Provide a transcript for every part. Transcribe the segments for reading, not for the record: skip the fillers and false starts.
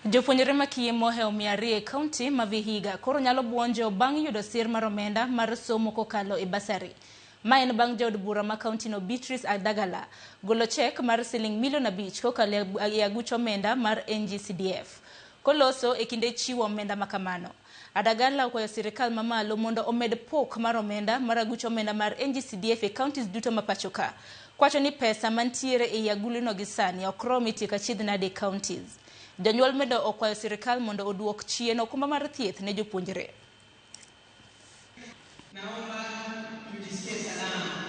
Jopuonjre ma kiye mohewo 200 e kaunti ma Vihiga koro nyalo buonjo bang' yudo sir mar omenda mar somo kokalo e bursary. Ma en bang' jaod bura ma kaunti no Beatrice Adagala golo chek mar siling milion 5 kokalo e aguch omenda mar NGCDF. Koloso e kinde chiwo omenda makamano. Adagala okwayo sirikal mamalo mondo omed pok mar omenda mar aguch omenda mar NGCDF e counties duto ma pacho ka. Kwacho ni pesa mantiere ei aguluno gi sani ok rom e tieko achiedh nade e counties. Jonyuol medo okwayo sirikal mondo oduok chien okumba mar thieth ne jopuonjre. Naomba tujisikie salama.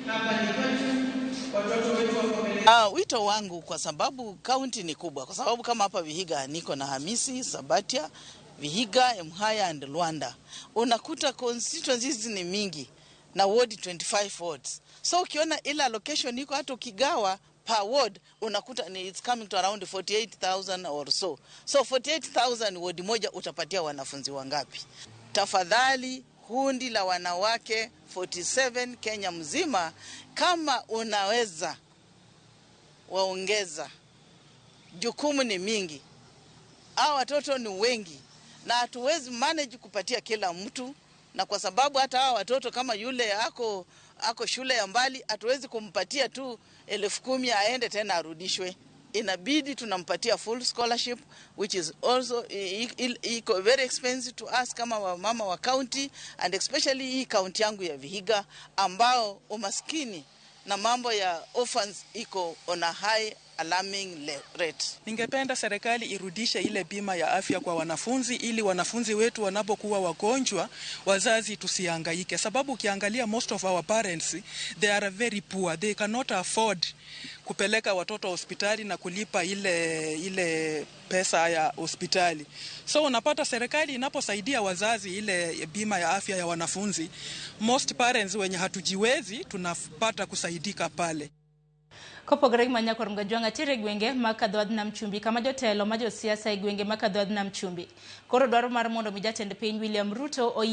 Hapa ni kwetu, watoto wetu wako mbele. Wito wangu kwa sababu kaunti ni kubwa, kwa sababu kama hapa Vihiga niko na Hamisi, Sabatia, Vihiga, Emuhaya and Luanda. Unakuta constituencies ni mingi na ward 25 wards. So ukiona ile allocation iko hata ukigawa per ward unakuta ni it's coming to around 48,000 or so. So 48,000 ward moja utapatia wanafunzi wangapi? Tafadhali kundi la wanawake 47 Kenya mzima, kama unaweza waongeza. Jukumu ni mingi, hao watoto ni wengi na hatuwezi manage kupatia kila mtu, na kwa sababu hata hawa watoto kama yule ako shule ya mbali, hatuwezi kumpatia tu 10,000 aende tena arudishwe. Inabidi tunampatia full scholarship, which is also iko very expensive to us kama wamama wa county, and especially hii county yangu ya Vihiga ambao umaskini na mambo ya orphans iko on a high alarming rate. Ningependa serikali irudishe ile bima ya afya kwa wanafunzi ili wanafunzi wetu wanapokuwa wagonjwa wazazi tusihangaike, sababu ukiangalia most of our parents, they are very poor, they cannot afford kupeleka watoto hospitali na kulipa ile pesa ya hospitali. So unapata serikali inaposaidia wazazi ile bima ya afya ya wanafunzi, most parents wenye hatujiwezi tunapata kusaidika pale. Kopogore gi Manyakor Mgajwang'a tiere e gwenge mag Kadhodh Nam Chumbi kama jotelo ma josiasa e gwenge mag Kadhodh Nam Chumbi koro dwaro mar mondo mi jatend piny William Ruto oyie